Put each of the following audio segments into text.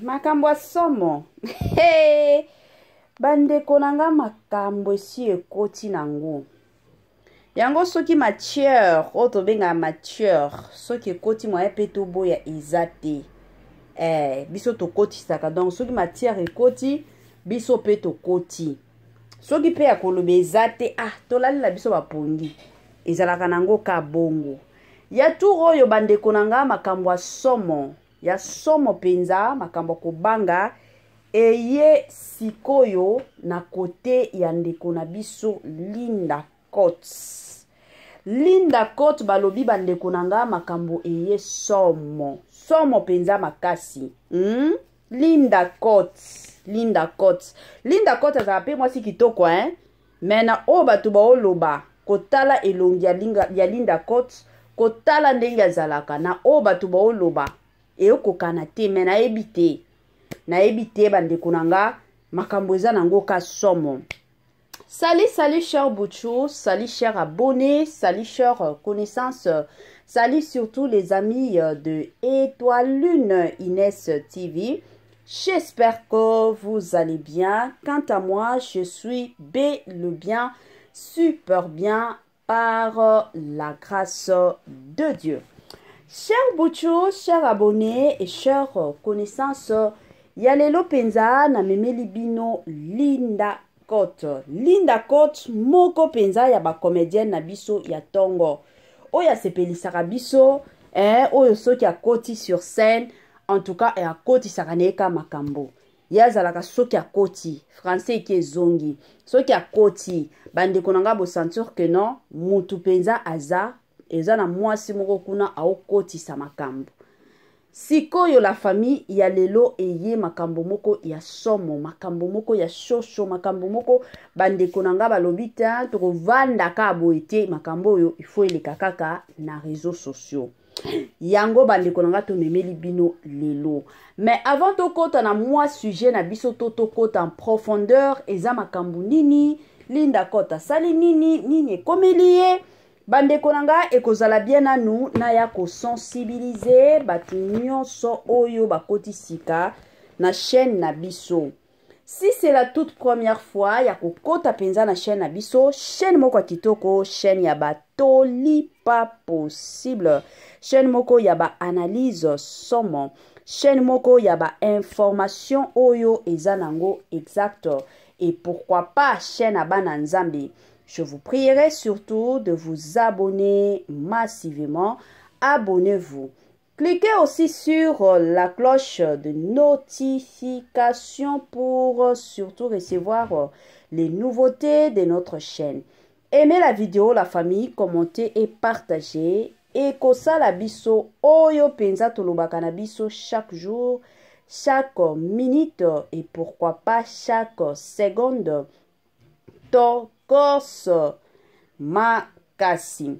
Makambo ya somo. Hey, bandeko na nga, makambo esi ekoti nango. Yango soki matière oyo tobengaka matière, soki ekoti, moyen mpe toboya eza te. Biso tokotisaka. Donc soki matière ekoti, biso mpe tokoti. Soki mpe ya koloba eza te, ah, tolalela biso bapongi, ezalaka nango ka bongo. Ya tour oyo, bandeko na nga, makambo ya somo, ya somo mpenza, makambo ya kobanga eye sikoyo na kote ya ndeko na biso Linda Cote. Linda Cote, balobi, bandeko na nga, makambo eye somo, somo mpenza makasi? Linda Cote, Linda Cote, Linda Cote azala mpe mwasi kitoko, hein? Me na oyo bato baoloba, kotala elongi ya Linda Cote, kotala ndenge azalaka, na oyo bato baoloba eyokokana te. Me nayebi te, nayebi te, bandeko na nga, makambo eza nango ka somo. Salut, salut, cher Bouchou, salut, cher abonné, salut, cher connaissance, salut surtout les amis de Étoile Lune Inès TV. J'espère que vous allez bien. Quant à moi, je suis bel et bien, super bien par la grâce de Dieu. Cher Bouchou, cher abonné et cher connaissance, ya lelo penza namemeli bino Linda Cote. Linda Cote, moko mpenza ya bacomédienne na biso ya ntongo, oyo asepelisaka biso, oyo soki akoti sur scène, en tout cas akotisaka na ye ka makambo. Ye azalaka, soki akoti, français eki ezongi. Soki akoti, bandeko na ngai, bosentir que non, mutu mpenza aza, eza na mwasi moko kuna aokotisa makambo. Sikoyo, la famille, ya lelo eye makambo moko ya somo, makambo moko ya shosho, makambo moko, bandeko na nga, balobi te tokovanda kaka boye te. Makambo oyo ifo eleka kaka na réseaux sociaux. Yango, bandeko na nga, tomemeli bino lelo. Mais avant tokɔta na mwa sujet na biso, to tokɔta en profondeur, eza makambo nini? Linda Cote asali nini? Nini ekomeli ye? Bandeko na nga, ekozala bien nanu naya kosensibiliser bato nyonso oyo bakoti sika na chaîne na biso. Si c'est la toute première fois ya kokota mpenza na chaîne na biso, chaîne moko ya kitoko, chaîne ya batoli pas possible, chaîne moko ya baanalyse somo, chaîne moko ya bainformation oyo eza nango exact, et pourquoi pas chaîne ya bana Nzambe, je vous prierai surtout de vous abonner massivement. Abonnez-vous. Cliquez aussi sur la cloche de notification pour surtout recevoir les nouveautés de notre chaîne. Aimez la vidéo, la famille, commentez et partagez. Ekosala biso oyo penza tolobaka na biso chaque jour, chaque minute et pourquoi pas chaque seconde. Tokos makasi.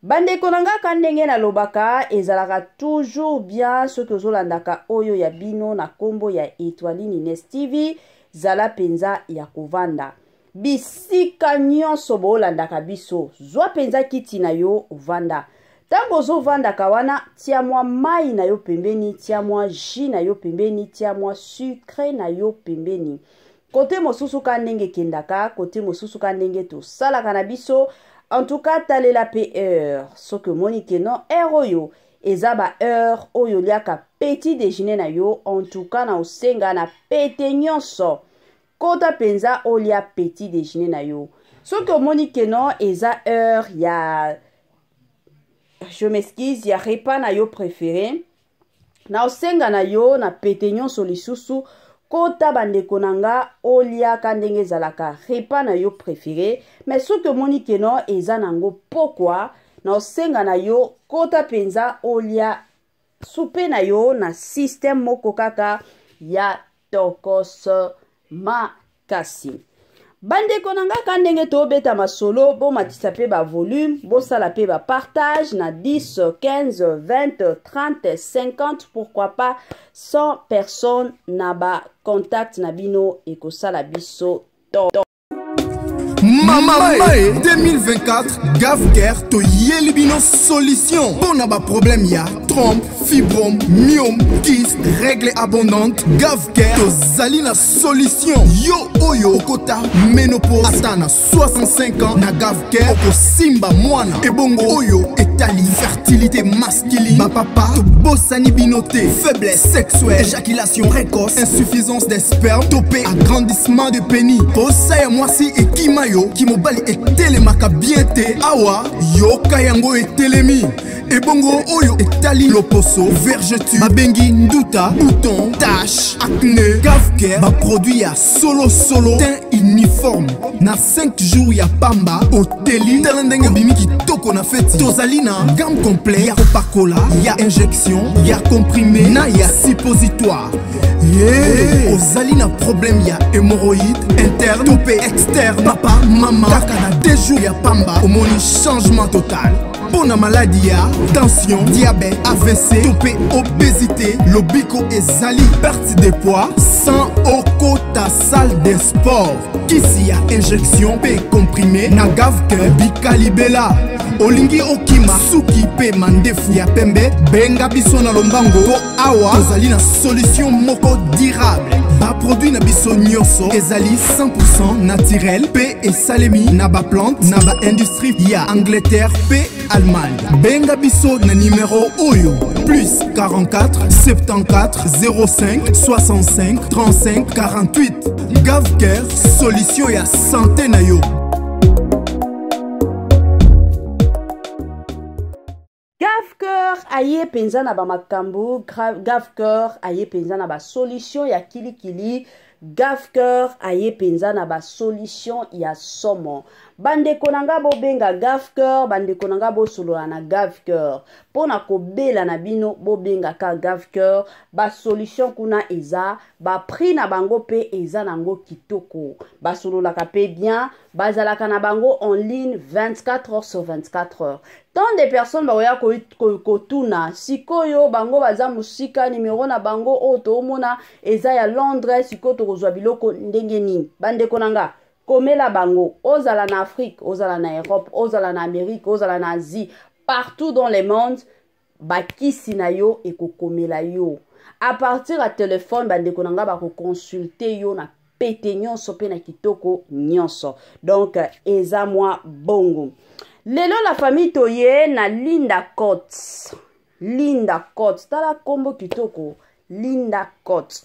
Bandeko na nga, ka ndenge nalobaka, ezalaka toujours bien soki ozolandaka oyo ya bino na nkombo ya Etoiline Ines TV, zala mpenza ya kovanda bisika nyonso boolandaka biso. Zwa mpenza kiti na yo, ovanda. Ntango ozovandaka wana, tia mwa mai na yo pembeni, tia mwa jus na yo pembeni, tia mwa sucre na yo pembeni. Kote mosusu, ka ndenge ekendaka, kote mosusu, ka ndenge tosalaka na biso, en tout cas talela mpe heure. Soki omoni ke non, heure oyo eza ba heure oyo oliaka petit déjeuner na yo, en tout cas na osenga na pete nyonso, kota mpenza olia petit déjeuner na yo. Soki omoni ke non, eza heure ya, je m'excuse, ya repas na yo préféré, na osenga na yo na pete nyonso lisusu, kota, bandeko na nga, oliaka ndenge ezalaka repas na yo préféré. Mais soki omoni ke non, eza nango pokwa, na osenga na yo, kota mpenza olia soupe na yo na système moko kaka ya tokos makasi. Bandeko na nga, ka ndenge tobeta masolo, bomatisa mpe bavolume, bosala mpe bapartage na 10, 15, 20, 30, 50, pourquoi pas 100 personnes na bacontact na bino, ekosala biso to. Mama Mae 2024 Gavcare toyeli bino solution mpo na baproblème ya trompe, fibrome, myome, kyste, règle abondante. Gavcare tozali na solution. Yo oyo okota ménopause ata na 65 ans, na Gavcare okosimba mwana. Ebongo oyo etali fertilité masculine, bapapa tobosani bino te. Faiblesse sexuelle, éjaculation précoce, insuffisance des spermes to mpe agrandissement de pénis, posa ya mwasi ekima yo, kimobali etelemaka bien te, awa yoka yango etelemi. Ebongo oyo etali loposo, vergeture babengi nduta, bouton, tache, acné, Gavcare baproduit ya solosolo, teint uniforme na 5 jours ya pamba oteli. Tala ndenge obimi kitoko na feti. Tozali na gamme complet ya kopakola, ya injection, ya comprimé na ya suppositoire. Yeah. Ozali na problème ya hémorroïde interne to mpe externe, papa, mama, kaka na 2 jours ya pamba omoni changement total. Mpo na maladi ya tension, diabète, AVC to mpe obésité, lobiko ezali perte de poids sans okota salle de sport. Kisi ya injection mpe comprimé na Gavcare bikalibela. Olingi okima suki mpe mandefu ya pembe, benga biso na lombango mpo awa tozali na solution moko durable. Baproduit na biso nyonso ezali 100% naturel mpe esalemi na baplante na baindustrie ya Angleterre mpe Allemagne. Benga biso na nimero oyo: plus 44 74 05 65 35 48. Gavcare, solution ya santé na yo. Gavcare aye mpenza na bamakambo, Gavcare aye mpenza na basolution ya kilikili, Gavcare aye mpenza na basolution ya somo. Bandeko na nga, bobenga Gavcare. Bandeko na nga, bosolola na Gavcare mpo na kobela na bino. Bobengaka Gavcare, basolution kuna eza, baprix na bango mpe eza nango kitoko, basololaka mpe bien, bazalaka na bango en ligne 24 heures sur 24 heures. Tant de personnes bakoya kotuna sikoyo, bango baza mosika, nimero na bango oyo toomona eza ya Londres, sikoyo tokozwa biloko ndenge nini? Bandeko na nga, komela bango. Ozala na Afrique, ozala na Europe, ozala na Amérique, ozala na Asie, partout dans le monde, bakisi na yo ekokomela yo à partir ya telefone. Bandeko na nga, bakoconsulte yo na pete nyonso mpe na kitoko nyonso. Donc eza mwa bongo. Lelo, la famille, toye na Linda Cote. Linda Cote, tala nkombo kitoko, Linda Cote.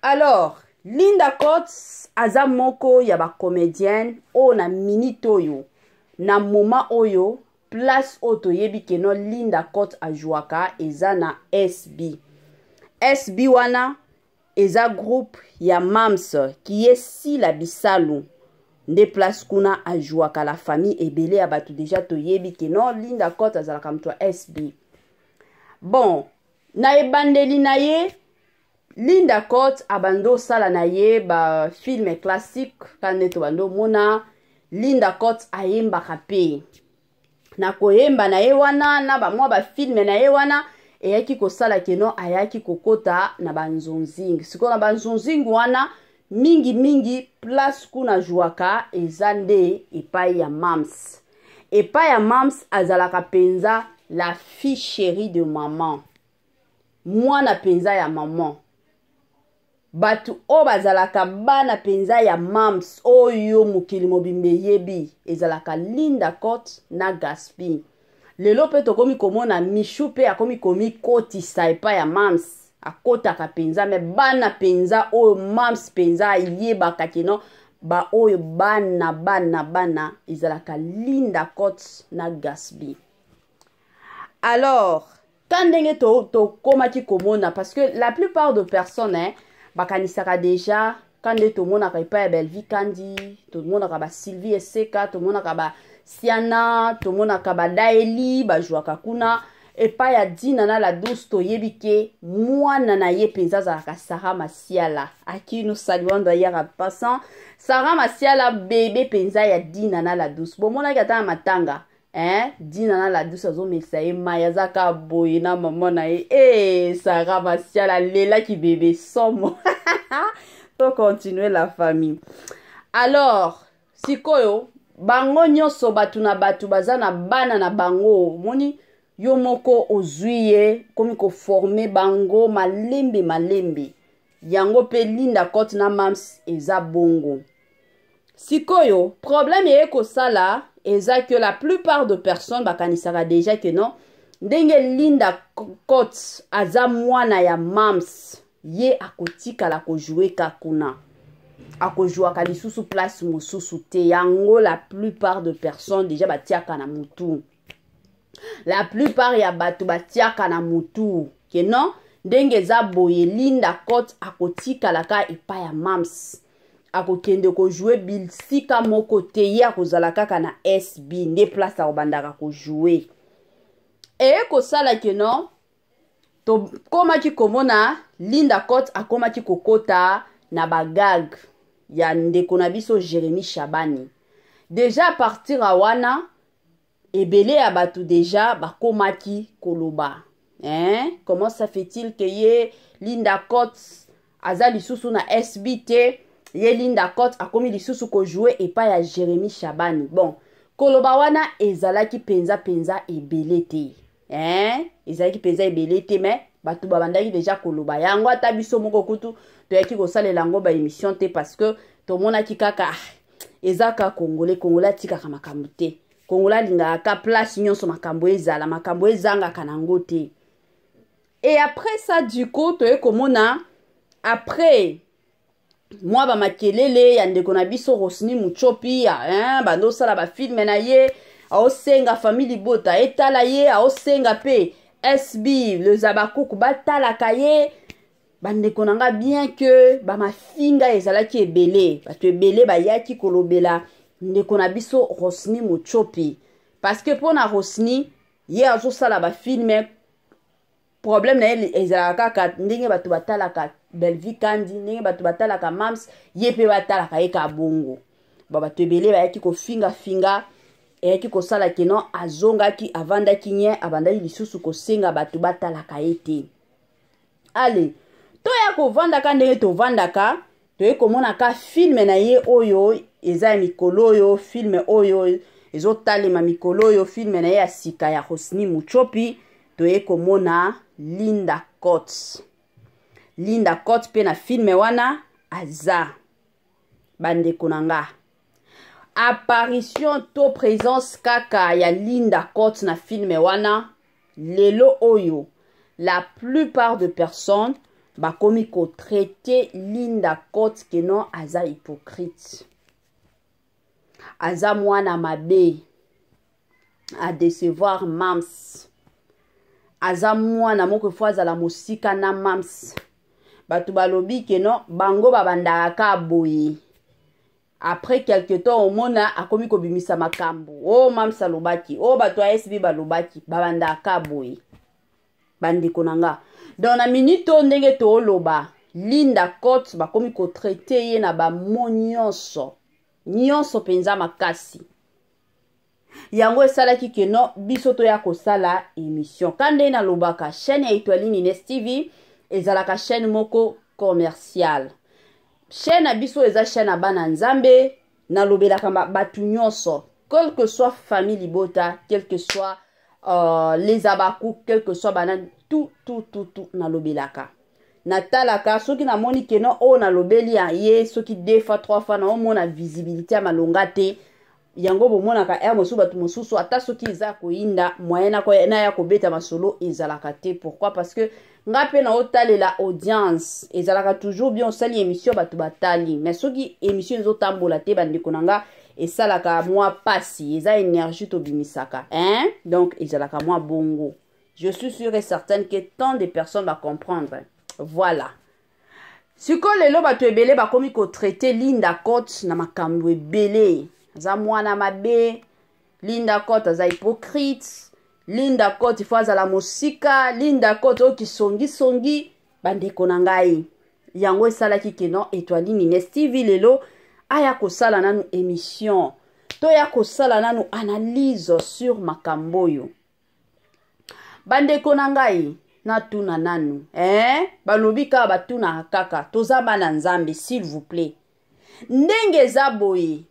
Alors Linda Cote aza moko ya bacomédienne oyo na minute oyo, na moment oyo, place oyo toyebi que non, Linda Cote ajwaka eza na SB. SB wana eza groupe ya Mams ki Esila Bisalu, nde place kuna ajwaka. La famille, ebele ya bato deja toyebi que non, Linda Cote azalaka moto ya SB. Bon, na ebandeli na ye, Linda Cote abandi osala na ye bafilm classique kaka nde tobandi omona. Linda Cote ayembaka mpe. Na koyemba na ye wana, na bamwa bafilm na ye wana, eyaki kosala que non, ayaki kokota na banzonzingi. Sikoyo na banzonzingi wana, mingimingi place kuna azwaka eza nde epai ya Mams. Epai ya Mams azalaka mpenza la fille chérie de maman, mwana mpenza ya maman. Bato oyo bazalaka bana mpenza ya Mams oyo mokili mobimba eyebi ezalaka Linda Cote na Gaspi. Lelo mpe tokomi komona Mishu mpe akomi komikotisa epai ya Mams, akotaka mpenza. Me bana mpenza oyo Mams mpenza ayebaka que non, baoyo bana bana bana ezalaka Linda Cote na Gasby. Alors ka ndenge tokomaki to komona, parce que la plupart de personnes, hein, bakanisaka déjà ka nde tomonaka epai ya Belvi Kandi, tomonaka baSylvie Eseka, tomonaka basiana, tomonaka badaeli bazwaka kuna epai ya Dina na la Douce. Toyebi ke mwana na ye mpenza azalaka Sara Masiala, à qui nous saluons d'ailleurs en passant. Sara Masiala, bebe mpenza ya Dina na la Douce. Bomonaki ata na matanga, hein? Dina na la Douce azomelisa ye mai, aza kaka boye na mama na ye. E Sara Masiala alelaki bebe somo. To continuer, la famille. Alors Sikoyo bango nyonso bato na bato baza na bana na bango, omoni yo moko ozwi ye komi koforme bango malembe malembe. Yango mpe Linda Cote na Mams eza bongo. Sikoyo problème eye kosala eza que la plupart de personnes bakanisaka déjà que non, ndenge Linda Cote aza mwana ya Mams, ye akotikala kojoue ka kuna, akozwaka lisusu place mosusu te. Yango la plupart de personnes déjà batiaka na mutu, la plupart ya bato batiaka na mutu ke non, ndenge eza boye Linda Cote akotikala ka epai ya Mams, akokende kojoue bisika moko te, ye akozala kaka na SB nde place akobandaka kojoue. Eye kosala ke non, tokomaki komona Linda Cote akomaki kokota na bagag ya ndeko na biso Jérémy Shabani. Deja à partir ya wana ebele ya bato deja bakomaki koloba, hein? Comment ça fait-il que ye Linda Cote aza lisusu na SB te, ye Linda Cote akomi lisusu kojoue epai ya Jérémy Shabani? Bon, koloba wana ezalaki mpenza mpenza ebele te, hein? Ezalaki mpenza ebele te, mais bato babandaki deja koloba yango. Ata biso moko kutu toyaki kosalela yango baémission te, parce que tomonaki kaka eza ka Congolais. Congolais atikaka makambo te, Congolais alingaka ka place nyonso makambo ezala, makambo ezangaka nango te. Et après ça, du coup toye komona après mwa bamakelele ya ndeko na biso Rosni Muchopi, hein, bandosala bafilme na ye, aosenga famille libota etala ye, aosenga mpe SB le Zabakuku batalaka ye. Bandeko na nga, bien que bamafinga ezalaki ebele, bato ebele bayaki kolobela ndeko na biso Rosni Muchopi, parce que mpo na Rosni, ye azosala bafilme, problème na ye ezalaka kaka ndenge bato batalaka Belvi Kandi, ndenge bato batalaka Mams, ye mpe batalaka ye ka bongo. Ba bato ebele bayaki kofingafinga, eyaki kosala keno azongaki, avandaki nye, abandaki lisusu kosenga bato batalaka ye te. Ale toya kovandaka ndenge tovandaka, toye komona ka filme na ye oyo eza ya mikolo oyo, filme oyo ezotalema mikolo oyo, filme na ye ya sika ya Hosni Muchopi. Toye komona Linda Cote, Linda Cote mpe na filme wana aza. Bandeko na nga, apparition to présence kaka ya Linda Cote na filme wana, lelo oyo la plupart de personnes bakomi kotraite Linda Cote ke non, aza hypocrite, aza mwana mabe, adecevoir Mams, aza mwana moko efo azala mosika na Mams. Bato balobi ke non, bango babandaka ka boye, après quelque temps omona akomi kobimisa makambo o oh, Mams alobaki o oh, bato ya SB balobaki, babandaka ka boye. Bandeko na nga, donc na minute oyo ndenge tooloba, Linda Cote bakomi kotraite ye na bamo nyonso nyonso mpenza makasi. Yango esalaki ke no biso toya kosala émission. Ka nde nalobaka, chaîne ya Etoile Nines TV ezalaka chaîne moko commerciale. Chaîne na biso eza chaîne ya bana Nzambe. Nalobelaka bato nyonso, quel que soit famille libota, quel que soit les abaku, quel que soit banani, tout tout tout tout nalobelaka. Natalaka soki namoni keno oyo nalobeli ya ye soki deux fois, trois fois, naomona visibilité ya malonga te. Yango bomonaka ere mosusu bato mosusu, ata soki eza koyinda, moyen naya kobeta masolo ezalaka te. Pourquoi? Parce que nga mpe naotalela audience. Ezalaka toujours bien osali émission, bato batali, mais soki émission ezotambola te, bandeko na nga, esalaka mwa pasi, eza énergie tobimisaka, hein? Donc ezalaka mwa bongo. Je suis sûre et certaine que tant de personnes va comprendre. Voilà, sikoyo lelo bato ebele bakomi kotraite Linda Cote na makambo ebele. Aza mwana mabe, Linda Cote aza hypocrite, Linda Cote ifo azala mosika, Linda Cote oyo kisongisongi. Bandeko na ngai, yango esalaki keno Etoile Nines TV lelo aya kosala nanu émission, toya kosala nanu analyse sur makambo oyo. Bandeko na ngai, natuna nanu, eh? Balobi kaka batunaka kaka, toza bana Nzambe, s'il vous plaît. Ndenge eza boye,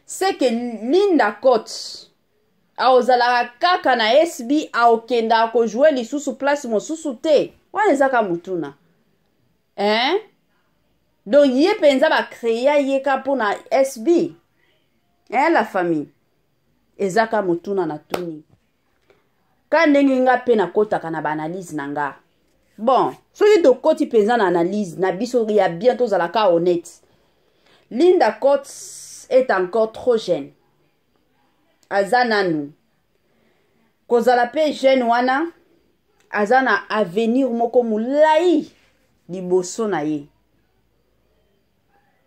C'est que Linda Cote aozalaka kaka na SB, aokendaka kojoue lisusu place mosusu te? Wana eza ka motuna, hein? Donc ye mpenza bacrea ye ka mpo na SB, hein, la famille? Eza ka motuna na tuni ka ndenge nga mpe nakotaka na baanalyse na nga. Bon, soki tokoti mpenza na analyse na biso ya bien, tozalaka honnête, Linda Cotes est encore trop jeune. Aza nanu kozala mpe jeune wana, aza na avenir moko molai liboso na ye,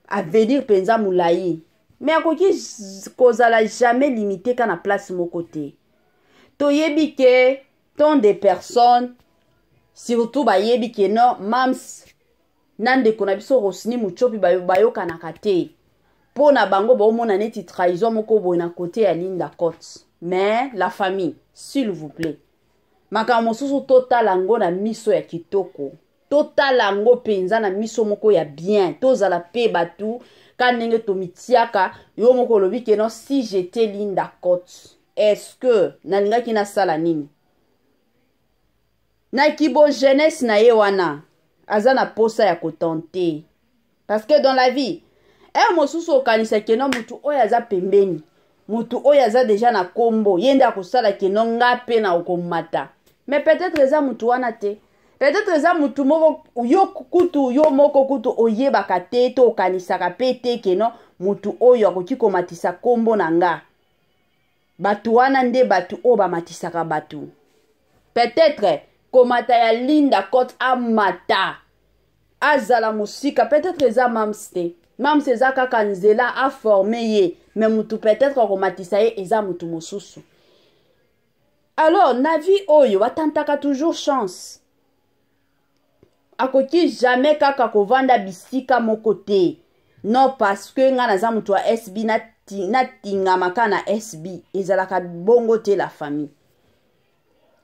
avenir mpenza molai, mais akoki kozala jamais limité ka na place moko te. Toyebi ke tant de personnes, surtout bayebi ke no Mams na ndeko na biso Rosni Muchopi bayokanaka te. Mpo na bango baomona neti trahison moko boye na kote ya Linda Cote. Mais la famille, s'il vous plaît, makambo mosusu totala yango na miso ya kitoko, totala yango mpenza na miso moko ya bien, tozala mpe bato ka ndenge tomitiaka. Yo moko olobi ke non, si j'étais Linda Cote, est-ce que nalingaki nasala nini? Na kibo jeunesse na ye wana, aza na posa ya kotenter, parce que dans la vie, heure mosusu okanisa ke non, mutu oyo aza pembeni, mutu oyo aza deja na nkombo, ye nde akosala ke non, nga mpe na okomata. Mais peut-être eza mutu wana te, peut-être eza mutu moko yo kutu, yo moko kutu oyebaka te to okanisaka mpe te ke non, mutu oyo akoki komatisa nkombo na nga. Bato wana nde bato oyo bamatisaka bato. Peut-être komata ya Linda Cote, amata, azala mosika, peut-être eza Mams te. Mams eza kaka nzela aforme ye, mais mutu peut-être akomatisa ye eza mutu mosusu. Alors na vie oyo batantaka toujours chance. Akoki jamais kaka kovanda bisika moko te. Non, parce que nga naza moto ya SB, natingama kaka na SB. Ezalaka bongo te, la famille,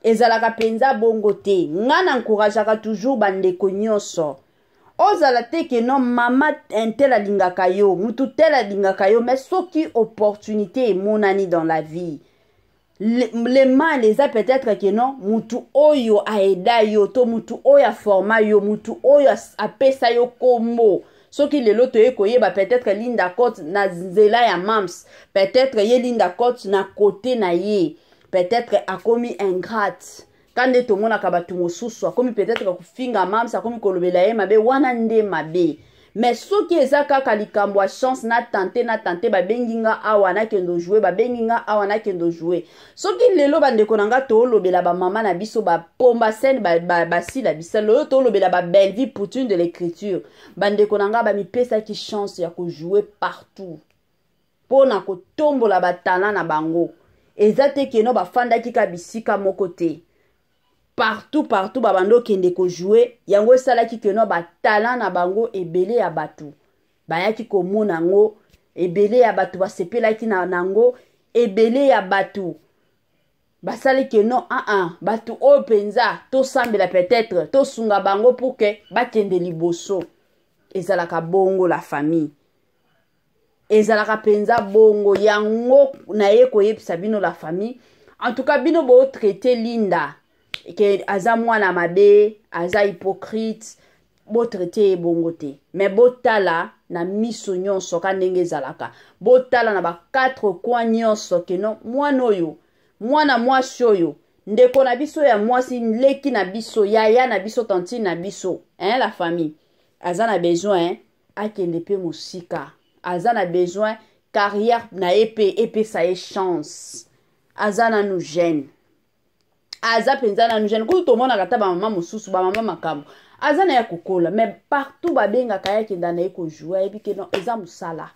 ezalaka mpenza bongo te. Nga na encourageaka toujours bandeko nyonso, ozala te ke non, mama un tel alingaka yo, mutu tel alingaka yo. Mais soki opportunité emonani dans la vie, le mal eza peut-être ke non, mutu oyo aeda yo to mutu oyo aforma yo, mutu oyo apesa yo kombo. Soki lelo toye koyeba peut-être Linda Cote na nzela ya Mams, peut-être ye Linda Cote na kote na ye peut-être akomi ingrate, ka nde tomonaka bato mosusu, akomi peut-être kofinga Mams, akomi kolobela ye mabe, wana nde mabe. Mais soki eza kaka likambo ya chance, na tenter, na tenter, babengi nga awa, nakende ojouer, babengi nga awa, nakende ojouer. Soki lelo bandeko na nga toolobela bamama na biso bapomba scène, basila bisalo oyo, toolobela babellevie poutine de l'écriture, bandeko na nga bamipesaki chance ya kojouer partout mpo na kotombola batala na bango. Eza te ke non, bafandaki ka bisika moko te. Partout, partout babanda okende kojouer, yango esalaki ke non, batala na bango ebele ya bato bayaki komona yango, ebele ya bato basepelaki na yango, ebele ya bato basali ke non, ah ah, bato oyo mpenza tosambela, peut-être tosunga bango pour ke bakende liboso. Ezalaka bongo, la famille, ezalaka mpenza bongo. Yango naye koyebisa bino, la famille, en tout cas bino botraite Linda ke aza mwana mabe, aza hypocrite, botraite ye bongo te. Mais botala na miso nyonso ka ndenge ezalaka, botala na ba quatre coin nyonso ke non, mwana oyo, mwana mwasi oyo, ndeko na biso ya mwasi, leki na biso, yaya na biso, tantine na biso, hein, la famille, aza na besoin akende mpe mosika, aza na besoin carrière na ye mpe epesa ye chance. Aza nanu jeune, aza mpenza nanu jeune. Kutu tomonaka ata bamama mosusu, bamama makambo aza na ya kokola, mais partout babengaka ye, akenda na ye kojouer, ayebi ke non, eza mosala.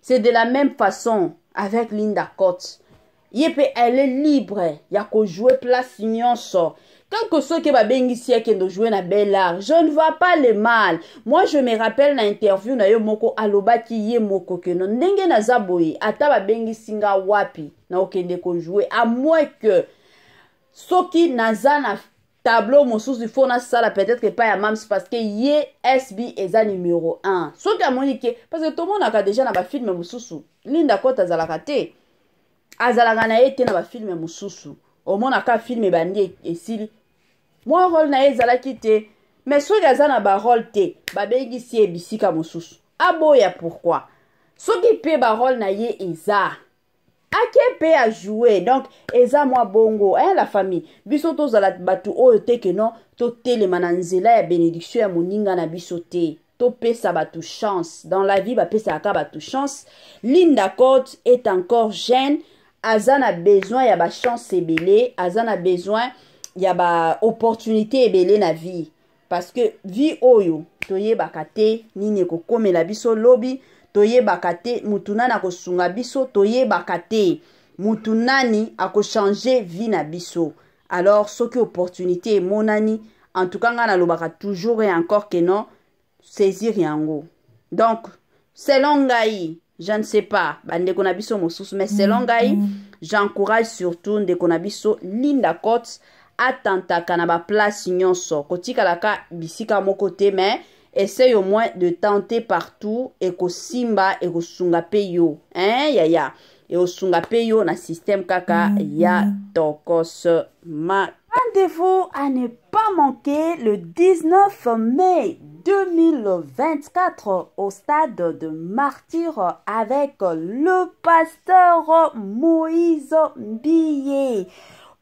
C'est de la même façon avec Linda Cote. Ye mpe elle est libre ya kojouer place nyonso, quelque soki babengisi akende ojouer na Bel Art, je ne vois pas le mal. Moi, je me rappelle na interview na ye moko, alobaki ye moko ke non, ndenge naza boye, ata babengisi nga wapi, na okende kojouer, à moins que soki naza na Tableau mosusu il faut nasala peut-être epai ya Mams, parce que ye SB eza numéro 1. Soki amoni ke, parce que tomonaka déjà na bafilme mosusu, Linda Kota azalaka te, azalaka na ye te. Na bafilme mosusu omonaka film ebandi, esili, mwa rôle na ye ezalaki te. Mais soki aza na barôle te, babengisi ye bisika mosusu, aboya pourquoi? Soki mpe barôle na ye eza, ake mpe ajoue. Donc eza mwa bongo, hein, la famille. Biso tozala bato oyo te ke non, totelema na nzela ya bénédiction ya moninga na biso te. Topesa bato chance. Dans la vie, bapesaka bato chance. Linda Cote est encore jeune, aza na besoin ya bachance ebele, aza na besoin ya baopportunité ebele na vie, parce que vie oyo toyebaka te nini ekokomela biso lobi. Toyebaka te mutu nani akosunga biso, toyebaka te mutu nani akochange vie na biso. Alors soki opportunité emonani, en tout cas ngai nalobaka toujours et encore que non, saisir yango. Donc selon ngai, je ne sais pas bandeko na biso mosusu, mais selon ngai, j'encourage surtout ndeko na biso Linda Cote atantaka na baplace nyonso, kotikalaka bisika moko te, mais essaye au moins de tenter partout. Ekosimba, ekosunga mpe yo, hein, yaya, ekosunga mpe yo na système kaka ya tokos ma. Rendez-vous à ne pas manquer le 19 mai 2024 au stade de Martyr avec le pasteur Moïse Mbiye.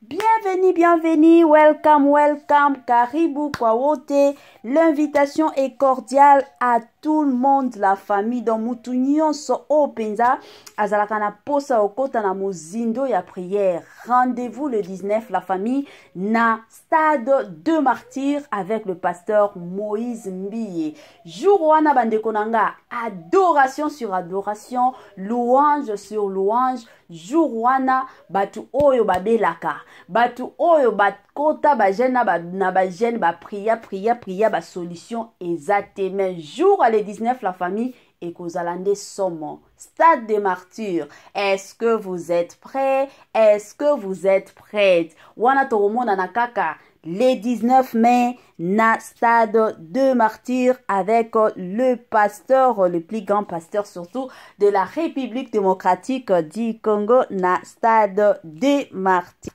Bienvenue, bienvenue, welcome, welcome, karibu kwa wote. L'invitation est cordiale à tout le monde, la famille. Donc mutu nyonso oyo mpenza azalaka na posa okota na mozindo ya prière. Rendez-vous le 19, la famille, na stade de Martyr avec le pasteur Moïse Mbiye. Jour wana, bandeko na nga, adoration sur adoration, louange sur louange. Jour wana, bato oyo babelaka, bato oyo bakota bajeûne na bajeûne, baprier, prier, prier, basolution eza te, mais jour le 19, la famille, ekozala nde somo. Stade de Martyr, est-ce que vous êtes prêts? Est-ce que vous êtes prêtes? Wana tokomonana kaka le 19 mai na stade de Martyr avec le pasteur, le plus grand pasteur surtout de la République démocratique du Congo, na stade de Martyr.